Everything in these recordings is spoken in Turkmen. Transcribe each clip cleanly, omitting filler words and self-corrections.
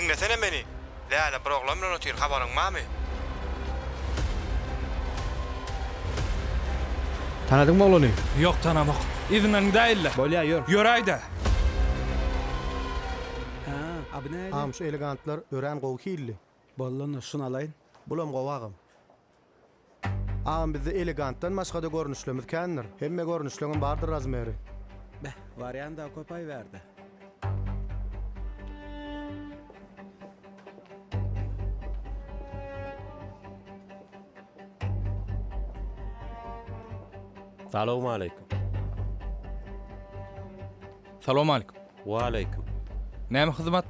Diňlesene meni. Läle bir oglan bilen otyr, habaryň barmy? Tanadyňmy oglany? Ýok tanamok. Yzyndan gidäýeli-le. Bolýa ýör. Ýöräý-dä. Hä, a bu nähili? Agam şu elegantlar örän gowy hilli. Boldy onda şuny alaýyn. Bulam gowy agam. Agam bizde elegantdan başgada görnüşlerimiz kändir. Hemme görnüşleňem bardyr razmeri. Beh, barýan-da köp-aý bärde. Salowmaleýkim. Salowmaleýkim. Waleýkim. Näme hyzmat?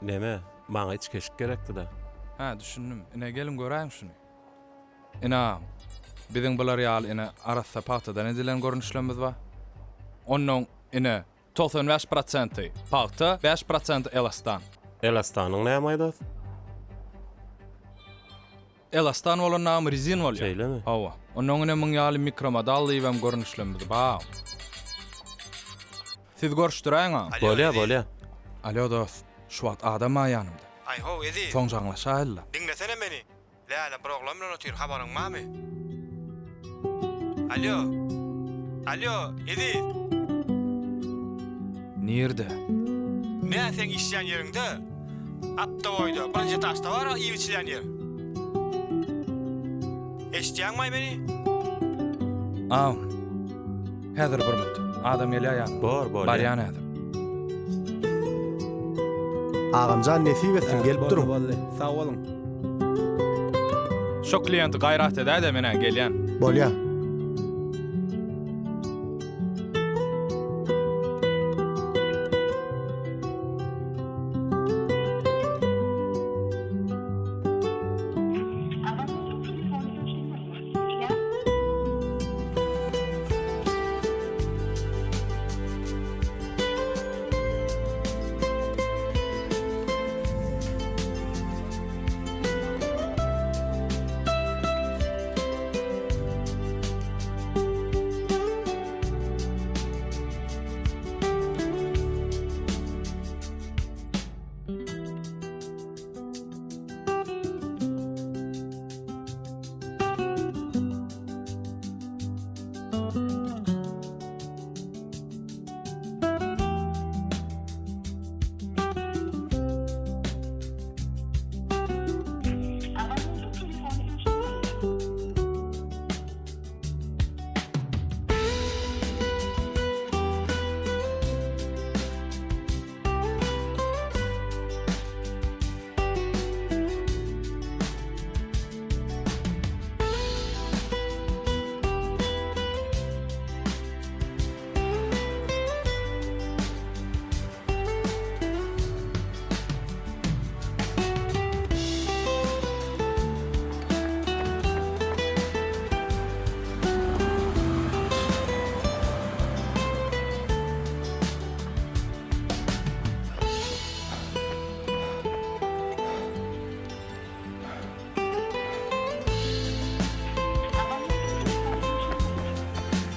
Neme, maňa içgeşik gerekdi-de. Hä, düşündim. Ine, geliň göräýiň şuny. Ine agam, biziň bular ýaly ine arassa pagtadan edilen görnüşlerimiz bar. Onnoň ine 95 prosenti pagta, 5 prosenti elastan. Elastanyň näme dos? Elastan bolanda agam rezin bolýar. Şeýlemi? Hawa. Onnoň ine muň ýaly mikromodal diýibem görnüşlerimiz bar. Siz görüşdiräýiň agam. Alýo, Bolýa, Eziz. bolýa. Alýo dost, şu wagt adam bar ýanymda. Aý how, Eziz. Soň jaňlaşaýyl-la. Diňlesene meni. Läle bir oglan bilen otyr, habaryň barmy? Alýo. Alýo, Eziz. Nirde? Nä seň işleýän ýeriňde? Aptowoýda, birinji etažda bar-a iýip-içilýän ýer. Eşidýäňmi-aý meni? Aw. Häzir bir minut. Adam gelýär ýanyma. Bor, bolýa. Barýan häzir. Agamjan nesip etsin gelip duruň. Boldy, boldy. Sag boluň. Şo kliýenti gaýrat edäý-de men-ä gelýän. Bolýa.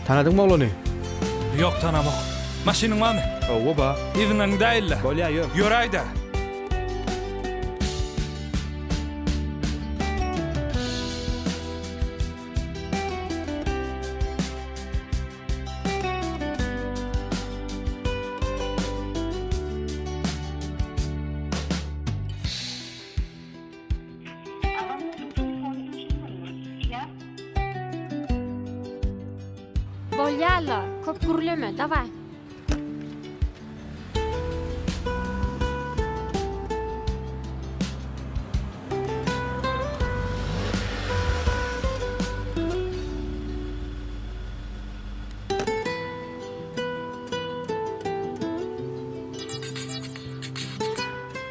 Tanadyňmy oglany? Ýok tanamok. Maşynyň barmy? Hawa bar. Yzyndan gidäýeli-le. Bolýa ýör. Ýöräý-dä. Bolýa-la, köp gürleme, dawaý.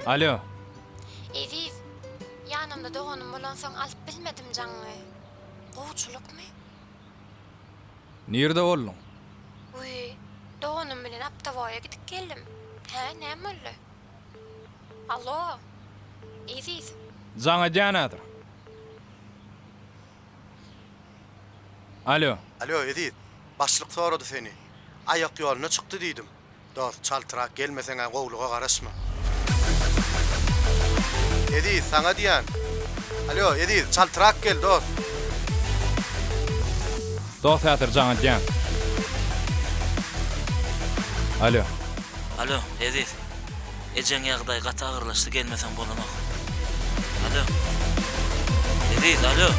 Alýo. Eziz, ýanymda doganym bolansoň alyp bilmedim jaňyňy. Gowuçylykmy? Nirde bolduň? Wiý, doganym bilen Aptawoýa gidip geldim. Hä, näme boldy? Alo! Eziz! Jaň edýän häzir. Alýo. Alýo, Eziz. Başlyk sorady seni. Aýak ýoluna çykdy diýdim. Dost, çaltrak gelmeseň-ä gowluga garaşma. Eziz, saňa diýýän. Alýo, Eziz, çaltrak gel, dos. Dos häzir jaň edýän. Alýo. Alýo, Eziz. Ejeň ýagdaýy gaty agyrlaşdy, gelmeseň bolanok. Alýo. Eziz, alýo.